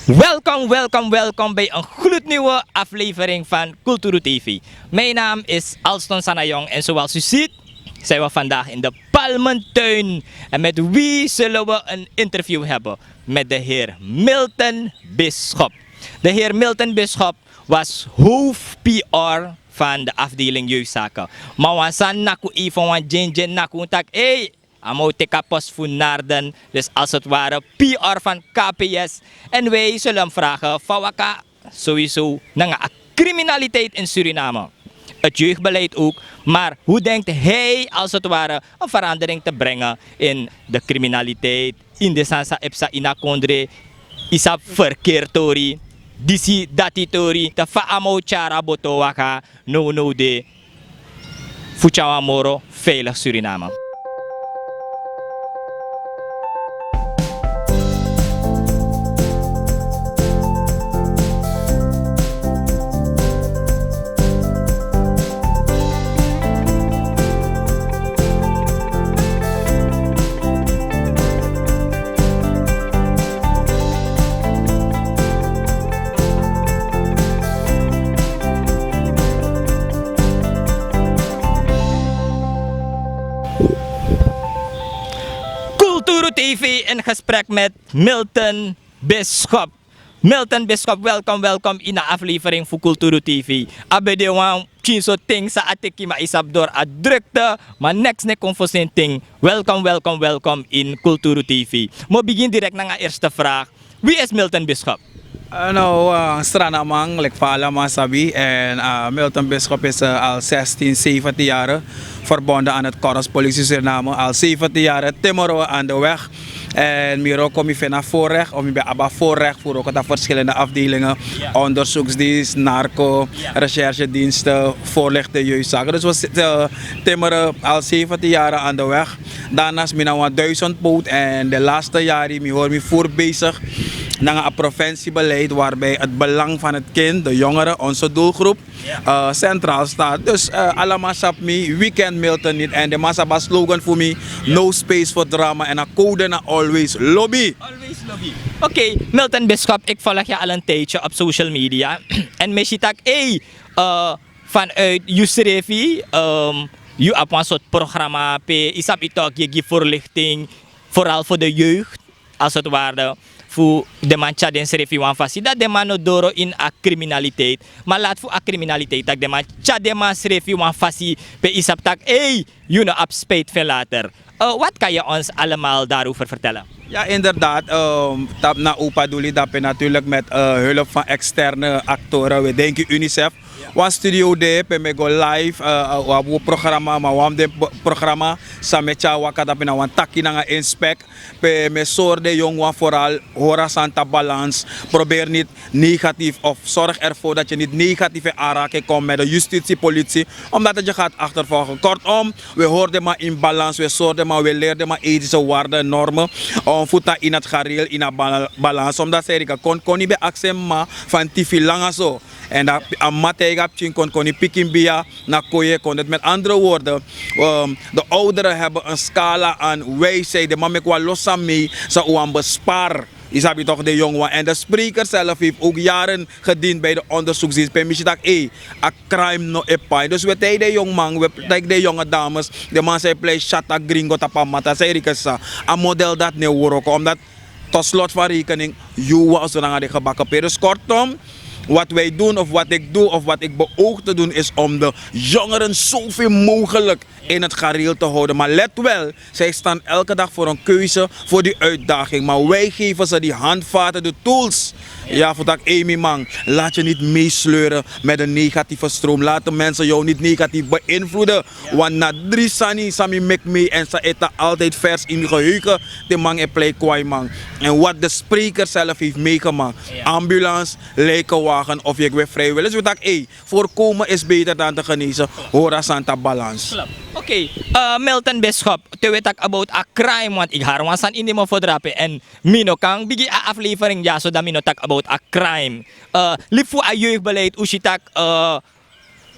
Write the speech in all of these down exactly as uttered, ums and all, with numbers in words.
Welkom, welkom, welkom bij een gloednieuwe aflevering van Kulturu T V. Mijn naam is Alston Sanayong en zoals u ziet zijn we vandaag in de Palmentuin. En met wie zullen we een interview hebben? Met de heer Milton Bisschop. De heer Milton Bisschop was hoofd P R van de afdeling jeugdzaken. Maar wan san naku, even wan djendjen naku, taki, hey, a man o teki a post fu Naarden, dus als het ware P R van K P S. En wij zullen hem vragen fa waka sowieso nanga a criminaliteit in Suriname. Het jeugdbeleid ook, maar hoe denkt hij als het ware een verandering te brengen in de criminaliteit, in de sani san e psa ini a kondre, yu sabi, verkeertori, disi dati tori, te fa a man o tyari a boto waka, nownow de, fu tyari wan moro veilig Suriname. Kulturu T V in gesprek met Milton Bisschop. Milton Bisschop, welkom, welkom ini a aflevering fu Kulturu T V. A ben de wan pikinso ting san a teki, ma yu sabi, dori a drukte, ma neks no e kon fosi en ting. Welkom, welkom, welkom in Kulturu T V. Mi o bigin direct nanga a eerste vraag. Wie is Milton Bisschop? Eh, no, eh, Sranaman, leki fa ala man sabi. En, eh, Milton Bisschop is, eh, al zestien, zeventien jaren verbonden aan het Korps Politie Suriname. Al zeventien jaren timmeren we aan de weg. En mi wroko, mi feni a voorrecht, of mi ben abi a voorrecht fu wroko tapu verschillende afdelingen. Ja. Onderzoeksdienst, narco, ja, recherchediensten, voorlichten, jeugdzaken. Dus we zitten, eh, timmeren al zeventien jaren aan de weg. Daarnaast mi na wan duizendpoot en de laatste jaren mi hori mi voer bezig nanga a preventiebeleid waarbij het belang van het kind, de jongeren, onze doelgroep, ja, eh, centraal staat. Dus, eh, ala man sabi mi, wie kent Milton niet? En de man sabi a slogan fu mi, ja, no space for drama, en a code na always lobby. Always lobby. Oké, Milton Bisschop, ik volg je al een tijdje op social media. En mi si taki, hey, eh, vanuit yusrefi, ehm, yu abi wan sort programma pe yu sabi tok, yu e gi voorlichting, vooral voor de jeugd, als het ware, fu den man tyari densrefi wan fasi, dat den man no doro in a criminaliteit. Maar laat fu a criminaliteit, taki den man tyari den man srefi wan fasi pe yu sabi taki, hey, yu no abi spijt fu en later. Eh, wat kan je ons allemaal daarover vertellen? Ja, inderdaad. Ehm, tapu na Opa Doeli dape natuurlijk met, eh, hulp van externe actoren. We denken UNICEF. Ja. Wan studio de pe mi e go live, eh, eh, wan programma, maar wan de programma san mi e tyari waka dape na wan taki nanga inspek. Pe mi e sori den yongu wan vooral hori a sani tapu balans. Probeer niet negatief of zorg ervoor dat je niet negatief in aanraking komt met de justitie, politie, omdat het je gaat achtervolgen. Kortom, we horen den man in balans, we sori den man, we leren den man ethische waarden en normen. Om fu tan in het gareel, in a bal-, balans. Omdat zij kon, kon niet bij accent, maar van T V langa zo. En dat a mama taigi a pikin kon, kon niet pikin bia na koye kon. Dus met andere woorden, ehm, de ouderen hebben een scala aan wijsheid. Den man meki wan lo sani san un wani bespaar. Yu sabi toch, den yongu wan. En de spreker zelf heeft ook jaren gediend bij de onderzoeksdienst. Pe mi si taki, hey, a crime no e pai. Dus we taigi den yongu man, we taigi den jonge dames, den man san e plei shata gringo tapu a mata, san e riki sa. A model dati no e wroko, omdat tot slot van rekening, yu wan so nanga den gebakken pe. Dus kortom, wat wij doen of wat ik doe of wat ik beoog te doen is om de jongeren zoveel mogelijk in het gareel te houden. Maar let wel, zij staan elke dag voor een keuze, voor die uitdaging. Maar wij geven ze die handvaten, de tools. Ja, fu taki, hey, mi man, laat je niet meesleuren met de negatieve stroom. Laat de mensen jou niet negatief beïnvloeden. Want na dri sani san mi meki mi en san e tan altijd vers in mi geheugen, den man e plei kwai man. En wat de spreker zelf heeft meegemaakt. Ja. Ambulance, lijkenwagen of yu e gwe vrijwillig. Dus we taki, hey, voorkomen is beter dan te genezen. Hori a sani tapu balans. Klopt. Oké, eh, Milton Bisschop, te we taki about a crime, want ik hari wan sani ini mi fu drape en mi no kan bigin a aflevering dyaso dan mi no taki about a crime. Eh, libi fu a jeugdbeleid, un si taki, eh,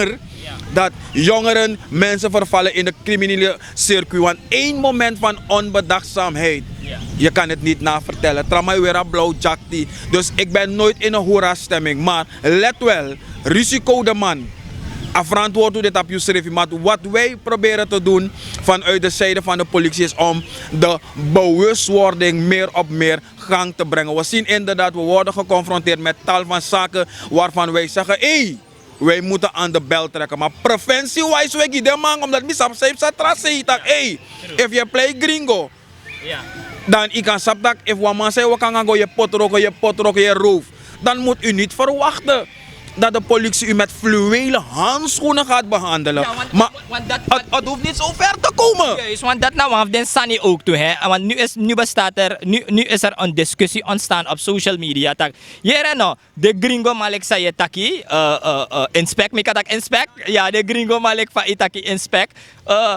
jammer dat jongeren, mensen vervallen in de criminele circuit. Want één moment van onbedachtzaamheid, je kan het niet navertellen. Trauma yu weri a blauw jakti. Dus ik ben nooit in een hoera stemming. Maar let wel, risico de man. A verantwoord u dit op uw schrift. Maar wat wij proberen te doen vanuit de zijde van de politie is om de bewustwording meer op meer gang te brengen. We zien inderdaad, we worden geconfronteerd met tal van zaken waarvan wij zeggen: hey, wij moeten aan de bel trekken. Maar preventie-wise, we gi den man, omdat mi sabi san yu sa tra sei tak, hey, if je play gringo, dan yu kan sabi tak, if wan man san yu waka nanga go, yu e potroko, yu e potroko, yu e roof, dan moet u niet verwachten dat de politie u met fluwelen handschoenen gaat behandelen. Maar het hoeft niet zo ver te komen. Juist, want dat na wan fu den sani ook tu, hè. Want nu is, nu bestaat er, nu, nu is er een discussie ontstaan op social media. Tak, yere no, de gringo malik sa ye taki, eh, eh, eh, inspect, mi kan tak inspect. Ja, de gringo malik fa i taki inspect. Eh,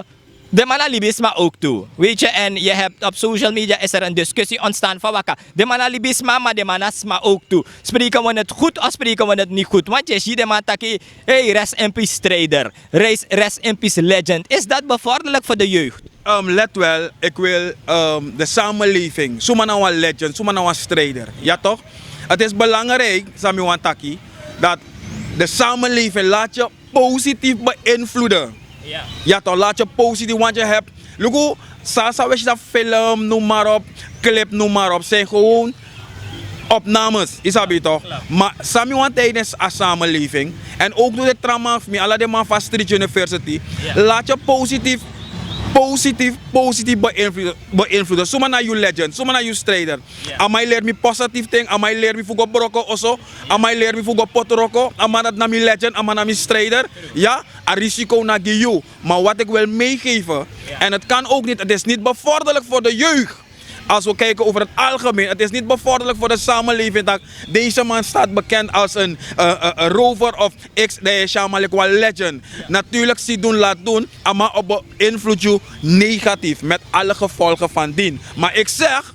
de man na libisma ook tu. Weet je, en je hebt op social media is er een discussie ontstaan van waka. De man na libisma, maar de man na sma ook tu. Spreken we het goed of spreken we het niet goed? Want je ziet de man taki, hey, rest in peace strijder. Rest, rest in peace legend. Is dat bevorderlijk voor de jeugd? Ehm, let wel, ik wil ehm, de samenleving. Suma na wan legend, suma na wan strijder. Ja toch? Het is belangrijk, Sami Wantaki, dat de samenleving laat je positief beïnvloeden. Ja toch, laat je positief, want je hebt, luku, salsa, we zien film, noem maar op, clip, noem maar op, zijn gewoon opnames, isabi toch? Maar Sami want tijdens a samenleving en ook door de trauma van mi, ala de man van Street University, laat je positief, positief, positief beïnvloeden. Beïnvloeden. Suma na you legend, suma na you strijder. A man leri mi positief ting, a man leri mi fu go broko oso, a man leri mi fu go potroko, a man dat na mi legend, a man na mi strijder. Ja, a risico na gi you. Maar wat ik wil meegeven, en het kan ook niet, het is niet bevorderlijk voor de jeugd. Als we kijken over het algemeen, het is niet bevorderlijk voor de samenleving dat deze man staat bekend als een, eh, eh, een rover of X, de Shamalik, wel legend. Natuurlijk, zie doen, laat doen, a man op beïnvloed you negatief, met alle gevolgen van dien. Maar ik zeg,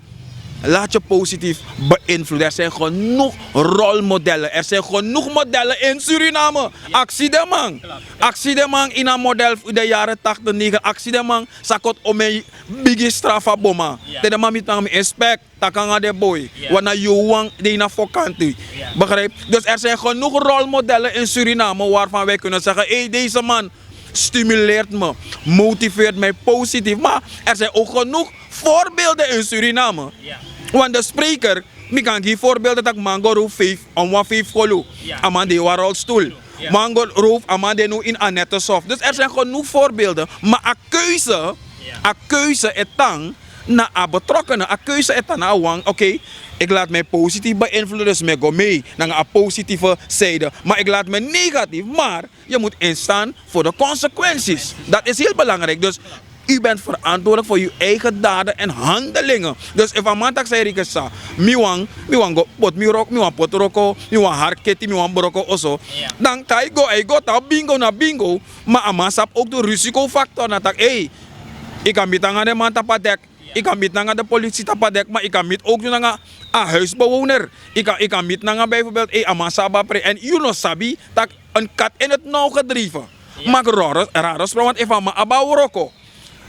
laat je positief beïnvloeden. Er zijn genoeg rolmodellen. Er zijn genoeg modellen in Suriname. Aksi de man. Aksi de man in a model fu de jaren tachtig, negen. Aksi de man sa koti omei bigi strafa boma. Te de man mi tan mi inspect. Taki nanga den boi. Wan na yu wan de ini a fokanti. Begrijp? Dus er zijn genoeg rolmodellen in Suriname waarvan wij kunnen zeggen: hey, deze man stimuleert me, motiveert mij positief. Maar er zijn ook genoeg voorbeelden in Suriname. Want de spreker, mi kan gi voorbeelden tak man go roof vijf, om wan vijf golu. A man de wan rolstoel. Man go roof, a man de nu in Annette Soft. Dus er zijn genoeg voorbeelden. Maar a keuze, a keuze e tan na a betrokkenen. A keuze e tan na a wan. Oké, ik laat mij positief beïnvloeden, dus mi go mee nanga a positieve zijde. Maar ik laat me negatief, maar je moet instaan voor de consequenties. Dat is heel belangrijk. Dus u bent verantwoordelijk voor uw eigen daden en handelingen. Dus if a man tak sa, Erika sa, mi wan, mi wan go pot mi rok, mi wan pot roko, mi wan harketi, mi wan broko oso. Dan kan yu go, yu go tan bingo na bingo. Maar a man sabi ook de risicofactor na tak, hey, ik kan miti nanga den man tapu a dek. Ik kan miti nanga de politie tapu a dek, maar ik kan miti ook nanga a huisbewoner. Ik kan, ik kan miti nanga bijvoorbeeld, hey, a man sa abi a pre. En yu no sabi tak een kat in het nauw gedreven maakt rare, rare sprongen. Want if a man abi a wroko,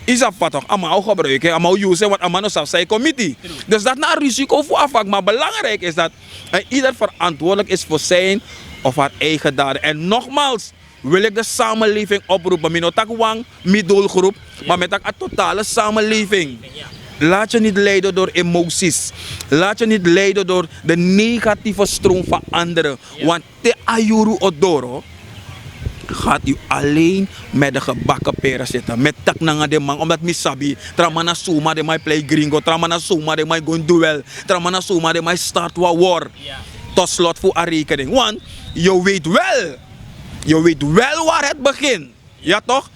Yu sabi fa toch, a man o gebruik en, a man o use en, want a man no sabi san yu kon miti. Dus dat na a risiko fu a vak, maar belangrijk is dat een ieder verantwoordelijk is voor zijn of haar eigen daden. En nogmaals wil ik de samenleving oproepen, mi no taki wan, mi doelgroep, maar mi taki a totale samenleving. Laat je niet leiden door emoties. Laat je niet leiden door de negatieve stroom van anderen. Want te a yuru o doro, gaat u alleen met de gebakken peren zitten. Mi e taki nanga den man, omdat mi sabi tra man na suma, den man e play gringo, tra man na suma, den man e go ini duel, tra man na suma, den man e start wan war. Tot slot fu a rekening, want yu weet wel, yu weet wel waar het begint. Ja toch?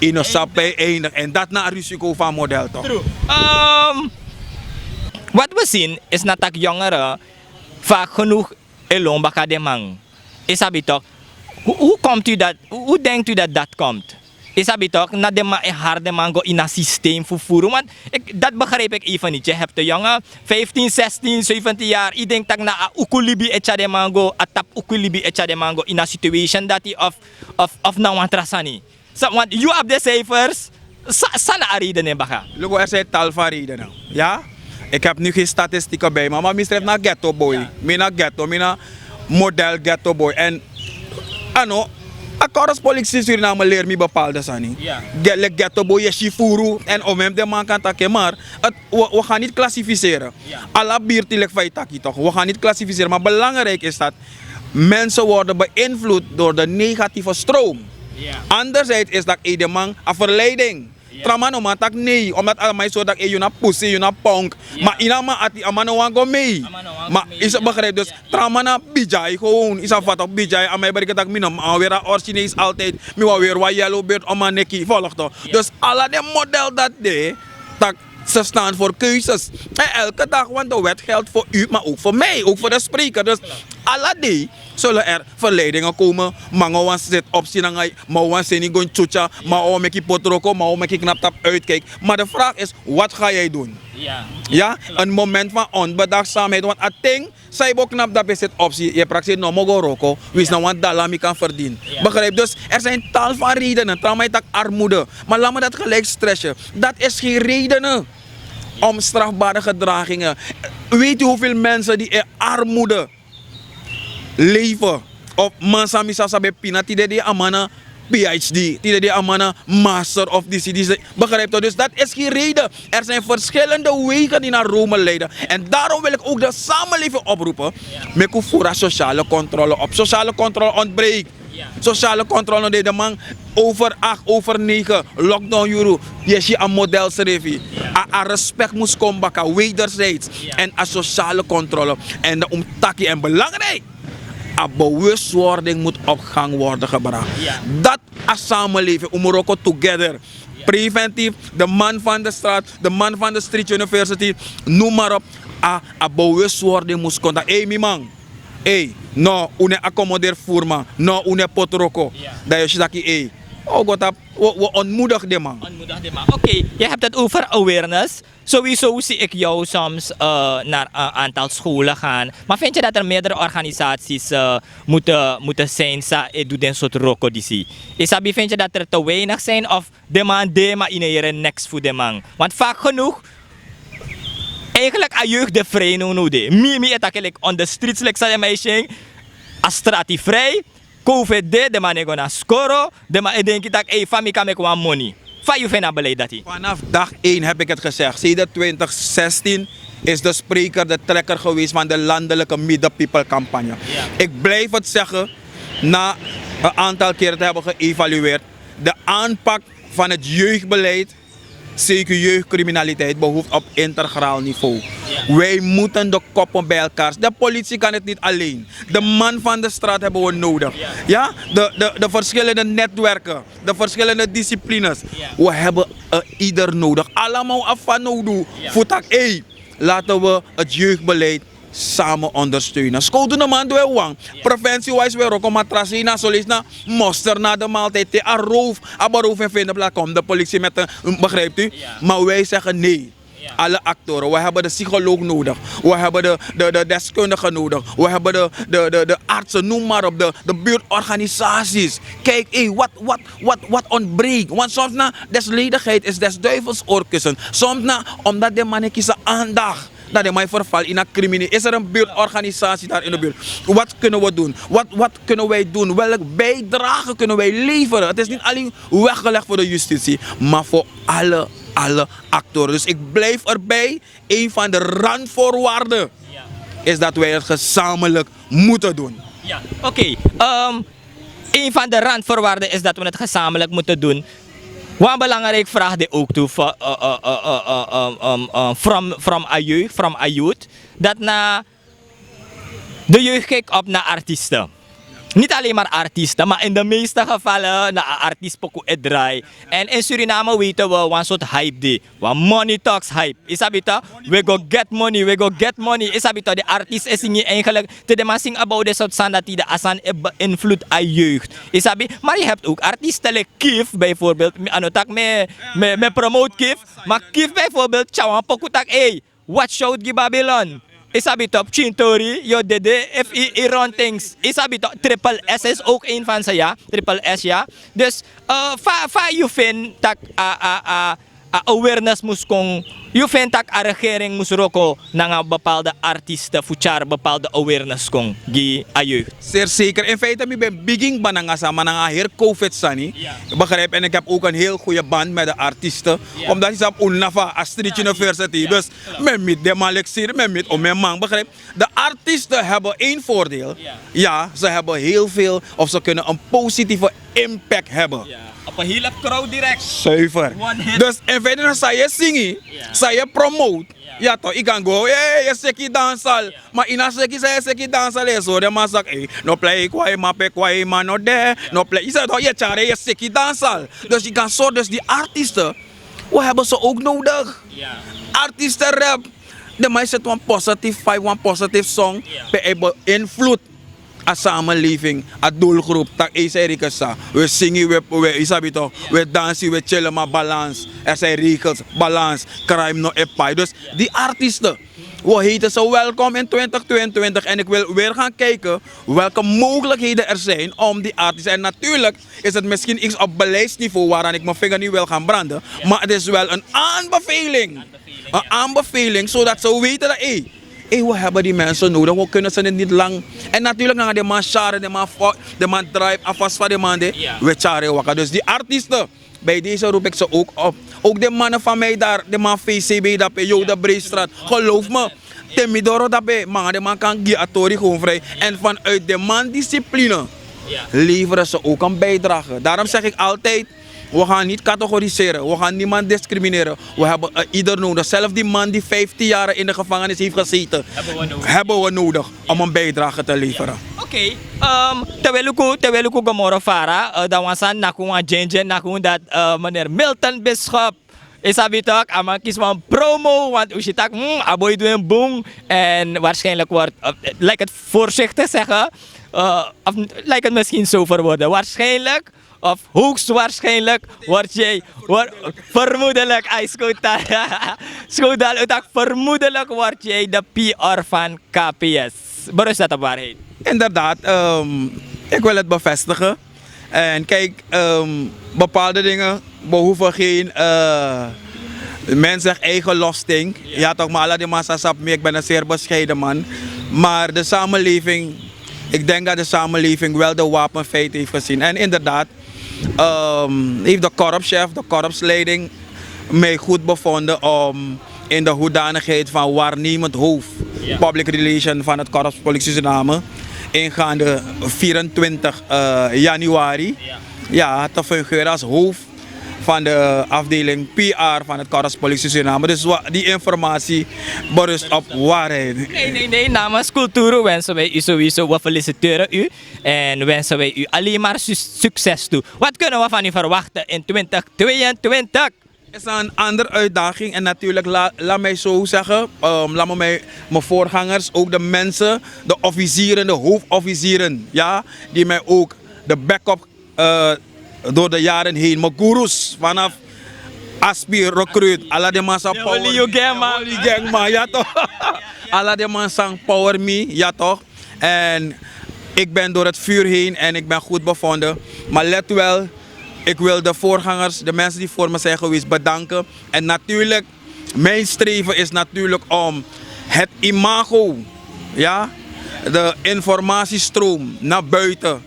Yu no sabi pe yu eindig, en dat na a risiko fu a model toch. Wat we zien is na taki jongeren vaak genoeg e lon baka den man. Yu sabi toch? Hoe komt u dat, hoe denkt u dat dat komt? Yu sabi toch, na den man e hari den man go ini a systeem fu furu, want dat begrijp ik even niet. Je hebt de jongen, vijftien, zestien, zeventien jaar, yu denkt tak' na a uku libi e tyari den man go, a tapu uku libi e tyari den man go ini a situation dati, of na wan tra sani. Want yu abi de cijfers. San na a redenen baka? Luku, er zijn tal van redenen. Ja, ik heb nu geen statistieken bij me, maar mi schrijf na ghetto boy. Mi na ghetto, mi na model ghetto boy. En ano, a korrespolitie Suriname leer mi bepaalde sani. Leki ghetto boy, yu e si furu en omem den man kan taki, maar we gaan niet klassificeren. Ala birti leki fa yu taki toch, we gaan niet klassificeren, maar belangrijk is dat mensen worden beïnvloed door de negatieve stroom. Anderzijds is dat ede man a verleiding. Tra man no man taki nee, omdat ala man e sori tak' yu na pusi, yu na ponk. Ma ini a man ati, a man no wani go mee. Ma yu sa begrijp, dus tra man na bijai gewoon, yu sa fata op bijai. A man e bereken tak' mi no man weri a origineel altijd, mi wani weri wan yellow bird om a neki, volg toch. Dus ala den model dat de tak' ze staan voor keuzes. En elke dag, want de wet geldt voor u, maar ook voor mij, ook voor de spreker. Dus ala dei zullen er verleidingen komen. Man o wani zet opsi nanga yu, man o wani seni go ini tyutya, man o wani meki yu poti wroko, man o wani meki yu knaptapu uitkijk. Maar de vraag is, wat ga jij doen? Ja, een moment van onbedachtzaamheid, want a ting san yu bo knapu dapu e seti opsi, yu e prakseri nomo go wroko, winsi na wan dala mi kan verdien. Begrijp? Dus er zijn tal van redenen. Tra man e taki armoede, maar laat me dat gelijk stressen. Dat is geen redenen om strafbare gedragingen. Weet u hoeveel mensen die in armoede leven? Of man san mi sa sabi e pina tide, di a man na PhD, tide, di a man na master of disi, disi. Begrijp toch? Dus dat is geen reden. Er zijn verschillende wegen die naar Rome leiden. En daarom wil ik ook de samenleving oproepen. Meki un furu a sociale controle op. Sociale controle ontbreekt. Sociale controle no de, de man over acht, over negen, lockdown yuru. Yu e si a model srefi. A, a respect mus kon baka, wederzijds. En a sociale controle. En dan un mus taki, en belangrijk, a bewustwording moet op gang worden gebracht. Dat a samenleving, un mus wroko together. Preventief, de man van de straat, de man van de street university, noem maar op. A, a bewustwording mus kon taki, ei mi man, ei, no, un no e accommoderi furu man, no, un no e poti wroko. Dan yu o si taki, ei, o go tapu, we ontmoedig den man. Oké, je hebt het over awareness. Sowieso zie ik jou soms naar een aantal scholen gaan. Maar vind je dat er meerdere organisaties moeten, moeten zijn sa e du den sortu wroko disi? Isabi, vind je dat er te weinig zijn of den man de, maar yu no e yere niks fu den man? Want vaak genoeg, eigenlijk a jeugd de vrij no no de. Mi, mi e taki leki on the streets, leki san den man e si en, a strati vrij. Covid de, den man no e go na skoro, den man e denki tak' ei, fa mi kan meki wan moni. Fa yu feni a beleid dati? Vanaf dag één heb ik het gezegd. Sedert twintig zestien is de spreker de trekker geweest van de landelijke Midden People Campagne. Ik blijf het zeggen, na een aantal keren te hebben geëvalueerd. De aanpak van het jeugdbeleid, zeker jeugdcriminaliteit, behoeft op integraal niveau. Wij moeten de koppen bij elkaar. De politie kan het niet alleen. De man van de straat hebben we nodig. Ja, de, de, de verschillende netwerken, de verschillende disciplines. We hebben ieder nodig. Allemaal afvanodu. Fu taki, ei, laten we het jeugdbeleid samen ondersteunen. Skowtu no man du en wan. Preventie wise we wroko, ma tra sei na, soleisi na mosterd na de maaltijd. Te a roof, a beroof en vinden plaats, komt de politie met een, begrijpt u? Maar wij zeggen nee. Alle actoren. We hebben de psycholoog nodig. We hebben de, de, de deskundigen nodig. We hebben de, de, de, de artsen, noem maar op, de, de buurtorganisaties. Kijk, hey, wat, wat, wat, wat ontbreekt. Want soms na desledigheid is des duivels oorkussen. Soms na, omdat de mannen kiezen aandacht. Dat de man verval in een crimineel. Is er een buurtorganisatie daar in de buurt? Wat kunnen we doen? Wat, wat kunnen wij doen? Welk bijdrage kunnen wij leveren? Het is niet alleen weggelegd voor de justitie, maar voor alle, alle actoren. Dus ik blijf erbij. Een van de randvoorwaarden is dat wij het gezamenlijk moeten doen. Ja, oké. Ehm, een van de randvoorwaarden is dat we het gezamenlijk moeten doen. Wan belangrijk vraag die ook toe from, from a jeugd, from a youth. Dat na de jeugd kijkt op naar artiesten. Niet alleen maar artiesten, maar in de meeste gevallen na artiest poku e draai. En in Suriname weten we wan soort hype die. Wan money talks hype. Isabi toch? We go get money, we go get money. Isabi toch, de artiest is singi eigenlijk. Te de man sing about de soort sani dat die de asan e beïnvloed a jeugd. Isabi, maar je hebt ook artiesten like Kif bijvoorbeeld. Mi ano tak me, me, me promote Kif. Maar Kif bijvoorbeeld, tja wan poku tak, hey, watch out gi Babylon. Isabi toch, Chintori, yo dede, if i, i run things. Isabi toch, Triple S is ook een van ze, ja. Triple S, ja. Dus, eh, fa, fa you vind tak, a, a, a, a awareness mus kon. You vind tak a regering mus roko nanga bepaalde artiesten fu tyari bepaalde awareness kon gi a jeugd. Zeer zeker. In feite mi ben bigin bananga sama nanga heri covid sani. Begrijp, en ik heb ook een heel goede band met de artiesten. Omdat ik zat op Unafa, a Street University. Dus men meet de man lexiri, men meet om mijn man, begrijp. De artiesten hebben één voordeel. Ja, ze hebben heel veel, of ze kunnen een positieve impact hebben. Op een hele crowd direct. Zuiver. Dus in feite na sa ye singi, sa ye promote. Ya toch, i kan go, hey, ye seki dansal. Maar ina seki, sa ye seki dansal, ye so de man zak, hey, no play kwa, ma pe kwa, ma no de, no play. Isa toch, ye tyari ye seki dansal. Dus je kan zo, dus die artiesten, we hebben ze ook nodig. Artiesten rap. De man zet wan positive vibe, wan positive song. Pe hij beïnvloed a samenleving, a doelgroep, tak ese rikesa. We singi, we, we, isabi toch, we dansi, we chillen, maar balans. Er zijn regels, balans, crime no epai. Dus die artiesten, we heten ze welkom in twintig tweeëntwintig. En ik wil weer gaan kijken welke mogelijkheden er zijn om die artiesten. En natuurlijk is het misschien iets op beleidsniveau waaraan ik mijn vinger niet wil gaan branden. Maar het is wel een aanbeveling. Een aanbeveling, zodat ze weten dat, hé, hey, we hebben die mensen nodig. We kunnen ze niet lang. En natuurlijk, na de man share, de man, de man drive, afas van de man, de, we share waka. Dus die artiesten, bij deze roep ik ze ook op. Ook de mannen van mij daar, de man V C B, dat bij Jode Breestraat. Geloof me, te mi doro dape, maar de man kan gi a tori gewoon vrij. En vanuit de man discipline leveren ze ook een bijdrage. Daarom zeg ik altijd, we gaan niet categoriseren, we gaan niemand discrimineren. We hebben een ieder nodig. Zelfs die man die vijftien jaren in de gevangenis heeft gezeten, hebben we nodig om een bijdrage te leveren. Oké, terwijl ik u, terwijl ik u gomoro vara, dan wan sani na kun wan djendjen na kun dat meneer Milton Bisschop. Isabi toch, a man kisi wan promo, want u si tak, hmm, a boi du en bun. En waarschijnlijk wordt, laat ik het voorzichtig zeggen, of laat ik het misschien zo verwoorden, waarschijnlijk of hoogstwaarschijnlijk word jij, word, vermoedelijk, hij schoot daar, schoot daar, vermoedelijk word jij de P R van K P S. Berust dat op waarheid? Inderdaad, um, ik wil het bevestigen. En kijk, um, bepaalde dingen behoeven geen, uh, men zegt eigen losting. Ja, toch, maar alle die massa sap me, ik ben een zeer bescheiden man. Maar de samenleving, ik denk dat de samenleving wel de wapenfeit heeft gezien. En inderdaad, um, heeft de korpschef, de korpsleiding mij goed bevonden om in de hoedanigheid van waarnemend hoofd public relation van het korps politie Suriname ingaande vierentwintig januari, ja, te fungeren als hoofd van de afdeling P R van het korps politie Suriname. Dus die informatie berust op waarheid. Nee, nee, nee. Namens Kulturu wensen wij u sowieso, we feliciteren u. En wensen wij u alleen maar succes toe. Wat kunnen we van u verwachten in twintig tweeëntwintig? Is een andere uitdaging en natuurlijk, laat mij zo zeggen, um, laat me mijn, mijn voorgangers, ook de mensen, de officieren, de hoofdofficieren, ja, die mij ook de backup uh, door de jaren heen, mijn goeroes, vanaf Aspi, recruit, ala den man san power mi. Oli yu gangman. Oli gangman, ya toch. Ala den man san power mi, ya toch. En ik ben door het vuur heen en ik ben goed bevonden. Maar let wel, ik wil de voorgangers, de mensen die voor me zijn geweest, bedanken. En natuurlijk, mijn streven is natuurlijk om het imago, ja, de informatiestroom naar buiten,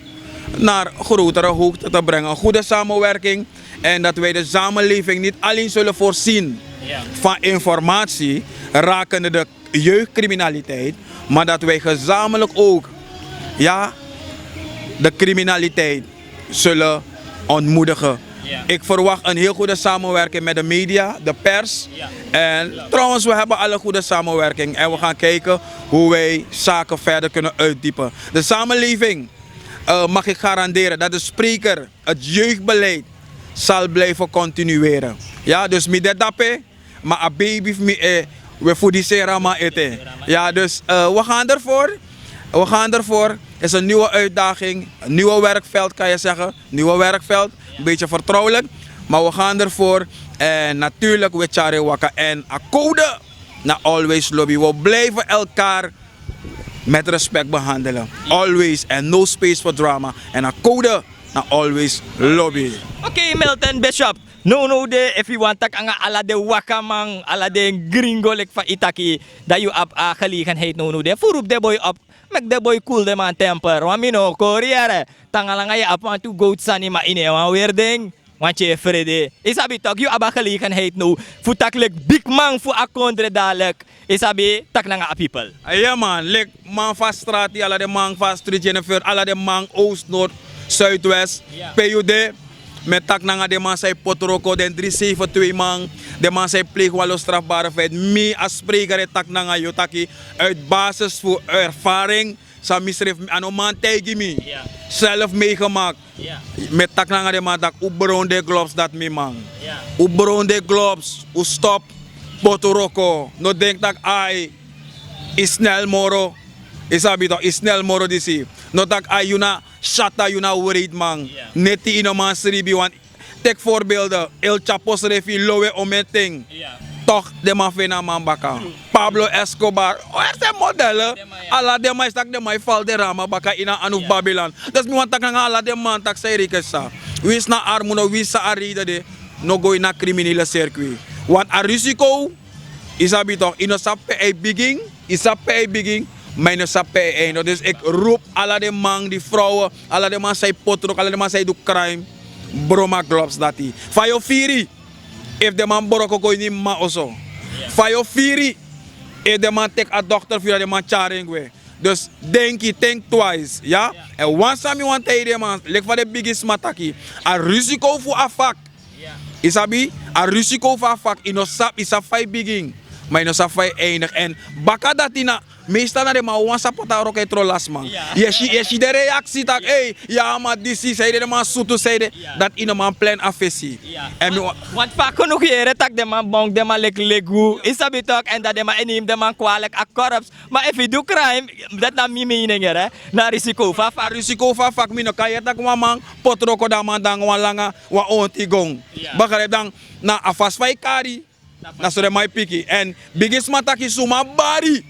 naar grotere hoogte te brengen. Een goede samenwerking. En dat wij de samenleving niet alleen zullen voorzien van informatie rakende de jeugdcriminaliteit, maar dat wij gezamenlijk ook, ja, de criminaliteit zullen ontmoedigen. Ik verwacht een heel goede samenwerking met de media, de pers. En trouwens, we hebben alle goede samenwerking. En we gaan kijken hoe wij zaken verder kunnen uitdiepen. De samenleving, eh, mag ik garanderen dat de spreker het jeugdbeleid zal blijven continueren. Ja, dus mi de dape, maar a baby fu mi e, we fu di sera man ete. Ja, dus eh, we gaan ervoor. We gaan ervoor. Is een nieuwe uitdaging, een nieuwe werkveld kan je zeggen. Nieuwe werkveld, een beetje vertrouwelijk. Maar we gaan ervoor. En natuurlijk, we tjare waka en a code na always lobby. We blijven elkaar met respect behandelen. Always. En no space for drama. En a code na always lobby. Ok, Milton Bishop. No, no, de, efu yu wani taki nanga ala den wakaman, ala den gringo leki fa yu taki, dan yu abi a gelegenheid no, no, de. Fu roepi den boi op, meki den boi cool den man temper. Want mi no kori yere. Taanga langa yu abi wantu goat sani, ma yu no e wani weri den. Want yu e frede. Yu sabi toch, yu abi a gelegenheid now fu taki leki bigi man fu a kondre, dadilik yu sabi taki nanga a people. Ya man, leki man fu a strati, ala den man fu a street, Jennifer, ala den man oost, noord, zuidwest, pe yu de. Mi e taki nanga den man san e poti wroko, den dri seven twee man, den man san e pleigi wan lo strafbare feit. Mi a spreker e taki nanga yu taki, uit basis fu ervaring, san misrefi, a no man taigi mi. Zelf meegemaakt. Mi e taki nanga den man taki un bron den gloves dati, mi man. Un bron den gloves, un stop poti wroko. No denki taki ai, yu snel moro. Yu sabi toch, yu snel moro disi. No taki ai, yu na sata, yu na wreed man. Neti yu no man sribi, want teki voorbeelden, El Chapo srefi lowe omen ten. Toch den man feni a man baka. Pablo Escobar, o, er zijn modellen. Ala den man e taki den man e fal den rama baka ini a anu fu Babylon. Dus mi wani taki nanga ala den man taki san yu reken sa. Winsi na armoede, winsi san a reden de, no go ini a criminele circuit. Want a risico, yu sabi toch, yu no sabi pe a e bigin, yu sabi pe a e bigin, ma yu no sabi pe a e eindig. Dus ik roep ala den man, die vrouwen, ala den man san e poti wroko, ala den man san e du crime, bron a gloves dati. Fa yu o firi efu den man broko go ini yu mama oso? Fa yu o firi efu den man teki a dochter fu yu, dan den man tyari en gwe? Dus denki, think twice, ya. Èn wan sani mi wani taigi den man, leki fa den bigisma taki, a risico fu a vak. Yu sabi, a risico fu a vak, yu no sabi, yu sabi fa yu bigin, ma yu no sabi fa yu eindig. Èn baka dati na, meestal na den man wawan sa poti a wroko e tron lasi man. Yu e si, yu e si den reaksi taki, ei, ya, ma disi, sanede den man sutu, sanede, dati yu no man plan a fesi. Èn mi wani, want fa a kunu yere taki den man bonk, den man leki legu, yu sabi toch, èn dan den man e nemi den man kwalijk a korps. Ma efu yu du crime, dati na mi mening yere, na a risico fu a vak. A risico fu a vak, mi no kan yere taki wan man poti wroko, dan a man de nanga wan langa, wan onti gon. Begrijp? Dan na a fasi fa yu kari, na so den man e piki. Èn bigisma taki suma bari,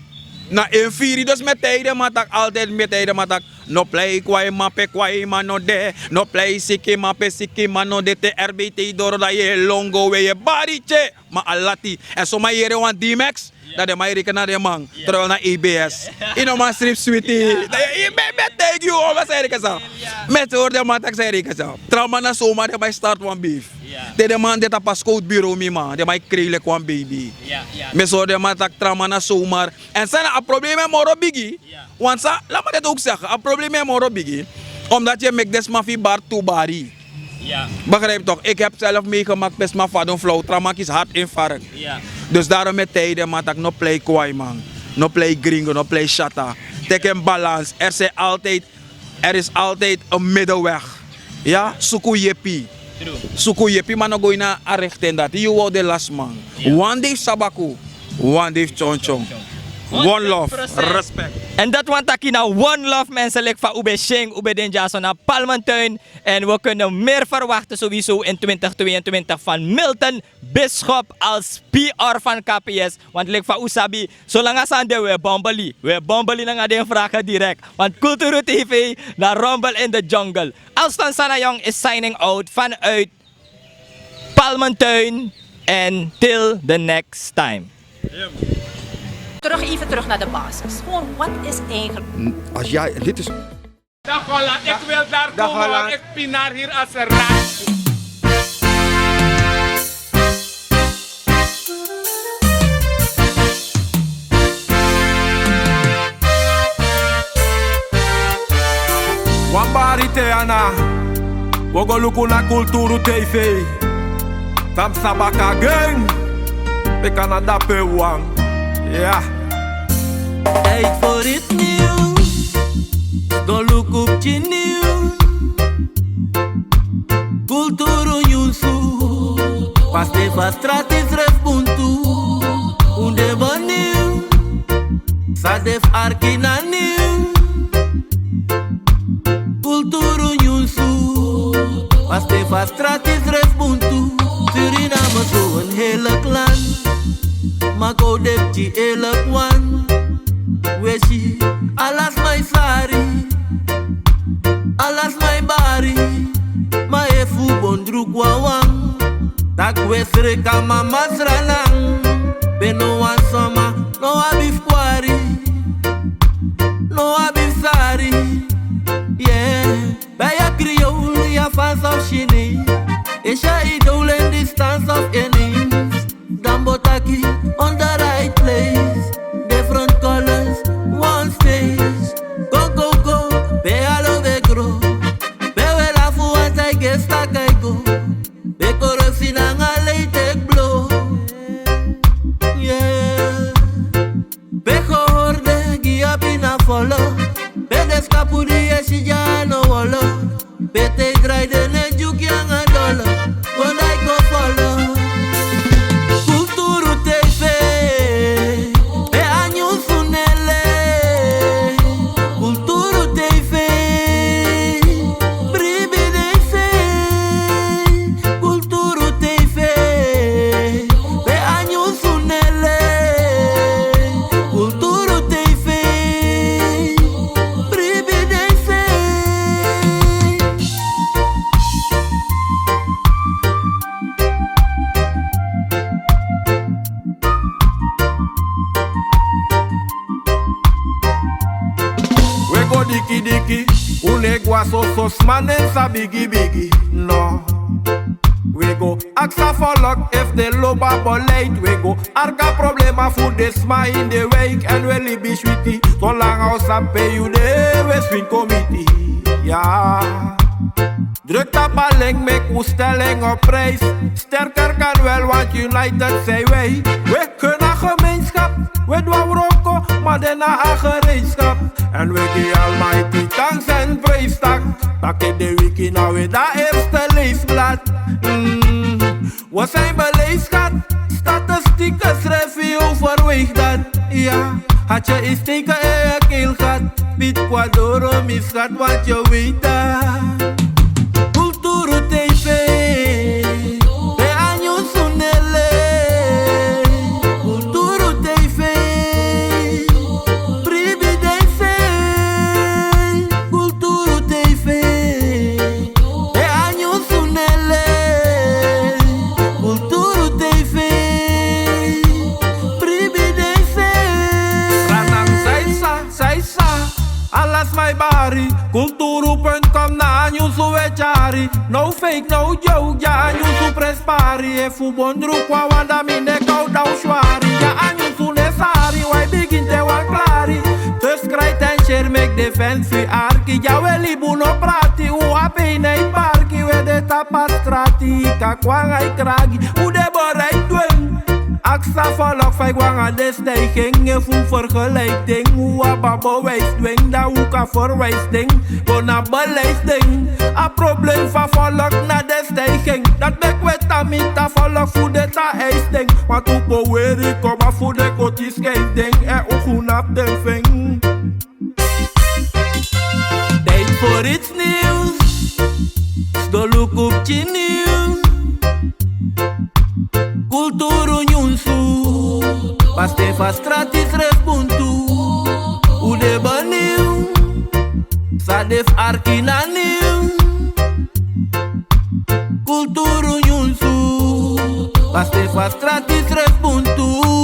na en firi. Dus mi e taigi den man taki, altijd mi e taigi den man taki, no plei kwaiman pe kwaiman no de, no plei sikiman pe sikiman no de. Te R B T doro, dan yu e lon go we, yu e bari te. Ma a lati. Èn suma yere wan D-Max, dan den man e reken na den man. Terwijl na E B S. Yu no man sribi switi. Dan yu, yu, mi e, mi e taigi yu, o, mi e taigi yu san. Mi e sori den man taki san yu reken san. Tra man na suma den man e start wan beef. Te den man de tapu a skowtu bureau, mi man, den man e krei leki wan baby. Mi e sori den man taki tra man na suma. Èn san na a problema e moro bigi. Want san, laat me dit ook zeggen, a problema e moro bigi. Omdat yu e meki den sma fu yu bari tu bari. Begrijp toch? Ik heb zelf meegemaakt pe sma fadon flow, tra man kisi hartinfarct. Dus daarom mi e taigi den man taki no plei kwaiman, no plei gringo, no plei sata. Teki en balans. Er zijn altijd, er is altijd een middenweg. Ya, suku yepi. Suku yepi, ma no go ini a richting dati yu o de lasi man. Wan dei fu sabaku, wan dei fu tyontyong. One love. Respect. En dat wani taki na one love, mensen, leki fa un ben sing, un ben den dyaso na Palmentuin. En we kunnen meer verwachten sowieso in twintig tweeëntwintig van Milton Bisschop als P R van K P S. Want leki fa un sabi, solanga sani de we bombeli. We bombeli nanga den vragen direct. Want Kulturu T V na Rumble in the Jungle. Alston Sanayong is signing out vanuit Palmentuin. En till the next time. Terug, even terug naar de basis. Gewoon, wat is eigenlijk... Als jij, dit is... Dag Holland, ik wil daar komen, want ik pinar hier als een rat. Wan bari te ana, wo go luku na Kulturu T V. Tam sabaka gen, beka na dape wan. Ya. Tijd voor iets nieuws. Go luku pikin nieuws. Kulturu nyunsu. Paste fa strati srefi buntu. Un de bun nieuws. San de fu arki na nieuws. Kulturu nyunsu. Paste fa strati srefi buntu. Suriname so een heerlijk land. Ma go de pikin eerlijk wan. We si, ala sma e sari, ala sma e bari. Ma efu un bon druku wawan, taki we sreka mama sranan. Pe no wan sma no abi fu kwari, no abi fu sari. Yeah. Bij a Creole, ya fans of Chinees. Is ya idolen distance of enemies. Dan bo taki on the right place. Different colors, one stage. Go, go, go, pe alo we gro. Pe we lafu wan tai gesta kai go. Pe corruptie nanga lei tek blo. Yeah. Pe gehorde gi abi na folo. Pe de skapu di e si dya no wolo. Pe te drai de ne dyuki anga dolo. Kon dai go folo. Kulturu T V. Pe a nyunsu nele. Kulturu T V. Bribi den sei. Kulturu T V. Pe a nyunsu nele. Kulturu T V. Bribi den sei. We go diki diki, un no e go a soso sma nen sa bigi bigi, no. We go aksa folok efu den lobi a beleid, we go arki a problema fu den sma ini den wijk, èn we libi switi. Solanga un sabi pe yu de, we swinkomiti. Ya. Druk tapu a link, meki un stelling op prijs. Sterker kan wel, want united zijn wij. We kunnen gemeenschap, we doen wroko, maar daarna aan gereedschap. En we geven Almighty thanks en prijs tak. Taki de wiki na we dat eerste leesblad. Mm. We zijn beleefd, schat. Statistieken schrijven je overweeg dat. Ja, had je eens teken in je keel gehad. Piet Kwadoro, misgat wat je weet dat. Kulturu T V. Pe a nyunsu nele. Kulturu T V. Bribi den sei. Kulturu T V. Pe a nyunsu nele. Kulturu T V. Bribi den sei. Sranan saisa, saisa. Ala sma e bari. Kulturu punt com na a nyunsu we tyari. No fake, no joke, ya a nyunsu prespari. Efu un bon druku wawan, dan mi no e kowru swari. Ya a nyunsu no e sari, wi e bigin te wan klari. Dus krijt en share, meki den fans fu yu arki. Ya we libi, un no prati, un abi wan parki. We de tapu a strati, kaki wan ai kragi. Un de bereid dwen. Aksa folok fa yu go anga den stijging. Efu un vergelijk den, un abi a bewijs dwen. Dan un kan verwijs den. Go na beleid den. A problem fu a folok na den stijging. Dat meki we tan miti a folok fu den tan eis den. Want un poweri kaba fu den koti schijf den. Èn un go Ten fu en. Tijd voor iets nieuws. Doluku pikin nieuws. Kulturu nyunsu. Paste fa strati srefi buntu. Un de benieuwd. San de fu arki na nieuws. Kulturu nyunsu. Paste fa strati srefi buntu.